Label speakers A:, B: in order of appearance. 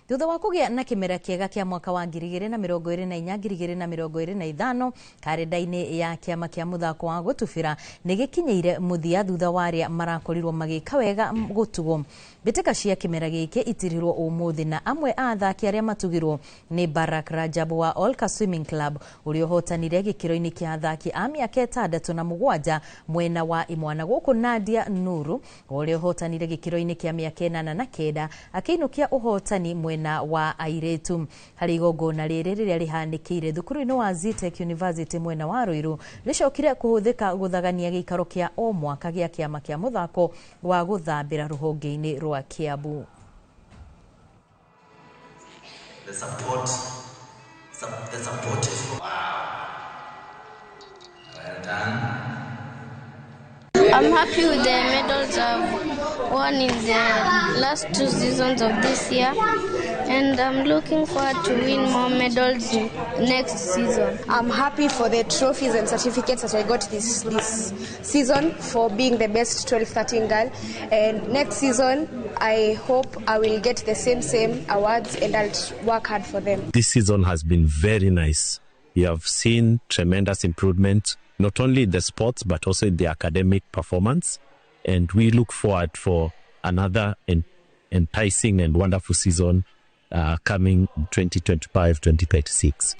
A: Thutha wa kũgĩa na kĩmera kĩega kĩa mwaka wa 2024 2025 karenda-inĩ ya kĩama kĩa mũthako wa gũtubĩra nĩ gĩkinyĩire mũthia thutha wa arĩa marakorirwo magĩka wega gũtugwo. Mbĩtĩka cia kĩmera gĩkĩ itirirwo ũmũthĩ na amwe a athaki arĩa matugirwo nĩ Barak Rajab wa Olka Swimming Club ũrĩa ũhotanire gĩkĩro-inĩ kĩa athaki a mĩaka 6 na 7 mwena wa imwana, gũkũ Nadia Nuru ũrĩa ũhotanire gĩkĩro-inĩ kĩa mĩaka 8 na 9 akĩinũkia ũhotani mwena wa airĩtu. Harĩ igongona rĩrĩ rĩrĩa rĩhanĩkĩire thukuru-inĩ wa Zetech University mwena wa Ruiru, rĩcokire kũhũthĩka gũthagania gĩikaro kĩa o mwaka gĩa kĩama kĩa mũthako wa gũthambĩra rũhonge-inĩ rwa Kiambu.
B: The support is from. Wow. Well done.
C: I'm happy with the medals I've won in the last two seasons of this year, and I'm looking forward to win more medals in next season.
D: I'm happy for the trophies and certificates that I got this season for being the best 12-13 girl. And next season, I hope I will get the same awards and I'll work hard for them.
E: This season has been very nice. We have seen tremendous improvement, not only in the sports, but also in the academic performance. And we look forward for another enticing and wonderful season coming 2025-2026.